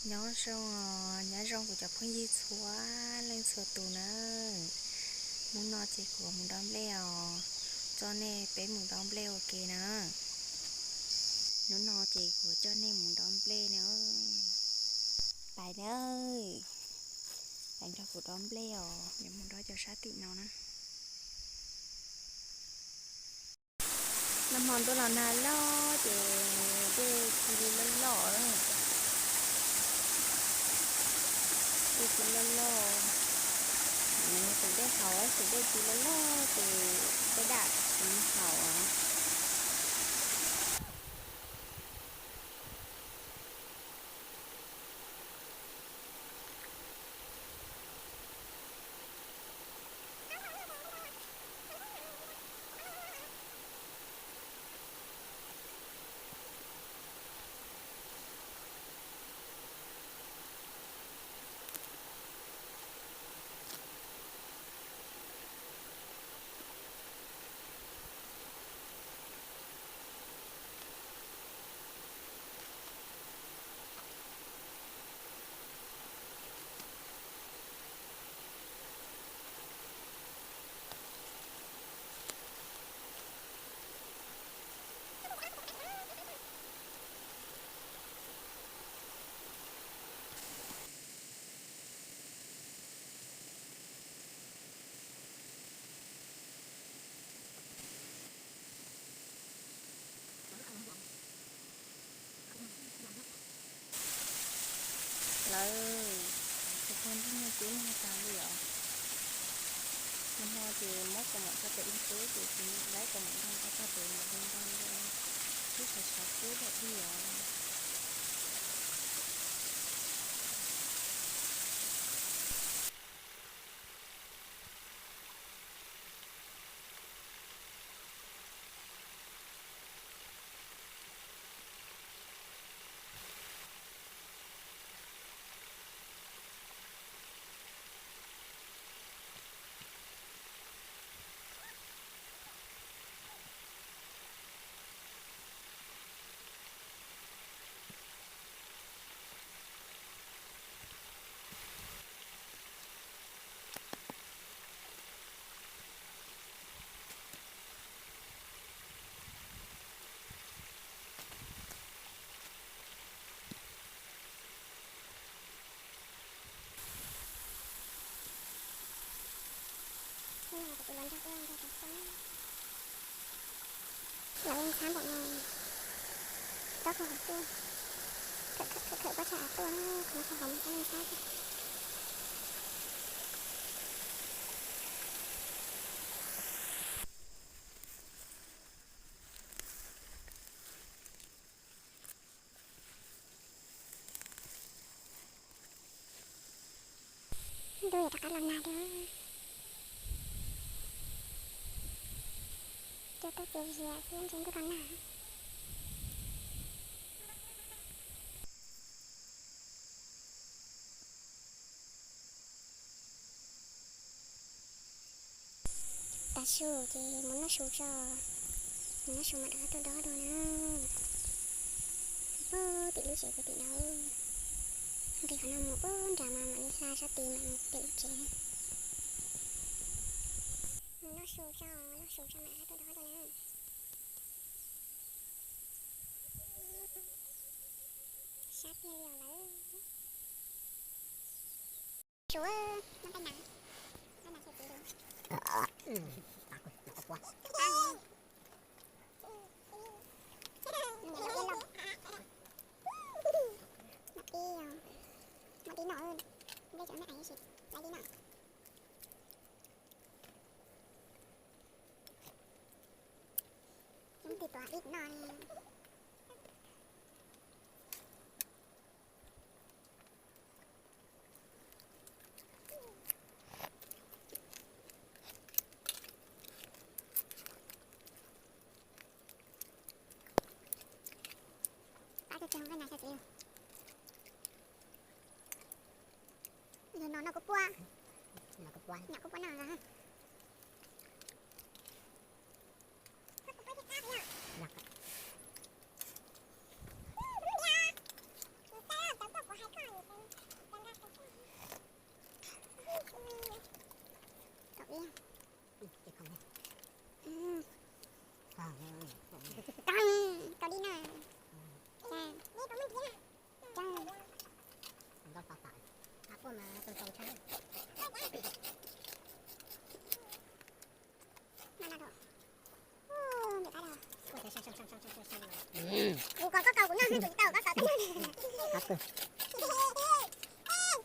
Nyob zoo, nyob zoo kuv cov phooj ywg txhua leej txhua tus na. Hnub no ces kuv mus dob nplej os, coj nej peb mus dob nplej ua ke na. Hnub no ces kuv coj nej mus dob nplej na. Pais na, pais nrog kuv dob nplej os, yuav mus dob cov sab tim no na. Nag hmo ntuj los nag loj ces dej ci li loj loj, dej ci loj loj. Tus dej haus, tus dej ci loj loj ces dej dam tsis haus. Lawv, tus pog nrog nej tib neeg tas li os. Nag hmo ces muab kaus mom tso pem ib teb ces tsis laib kaus mom nrog, tso pem mam li nrog, twb xav xav kub dawm li os. Hnub no kuv tus hluas nraug tuaj nrog kuv xwb. Lawv ua ntxhab npaum no, rov qab hauv tuaj, khawm khawm khawm pob tsag av tuaj, qhov no qhov hauv mus rau ntxhab. Ntuj yuav rov qab los nag li. Cua tuaj txias zias xwb ntshe ntuj los nag. Tav su ces mus noj su tso, mus noj su mam rov qab tuaj dob dua na. Pog tim lub tsev kuv tim no, nqis qhov no mus pog nram mas mam li hla sab tid mam mus tim lub tsev. Mus noj su tso, noj su tso mam rov qab tuaj dob dua na. Sab tiag li os lawv. Su, noj nqaij nab, nqaij nab xyaw kev li. Noj qib, noj qib no, nplej cov me ais sim laiv li no. Coob tig tuav ib no li. Pab tuaj txog nqaij nab xyaw kev. Yog no noj kuv puab, noj kuv puab no. Ib, ib, ib, kau li na. Ib, ib, ib, kuv kom koj kau kuv noj xwb, kuv tsis tau kom koj xav tau.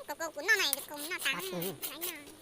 Kau kau kuv noj na, kuv noj tas na.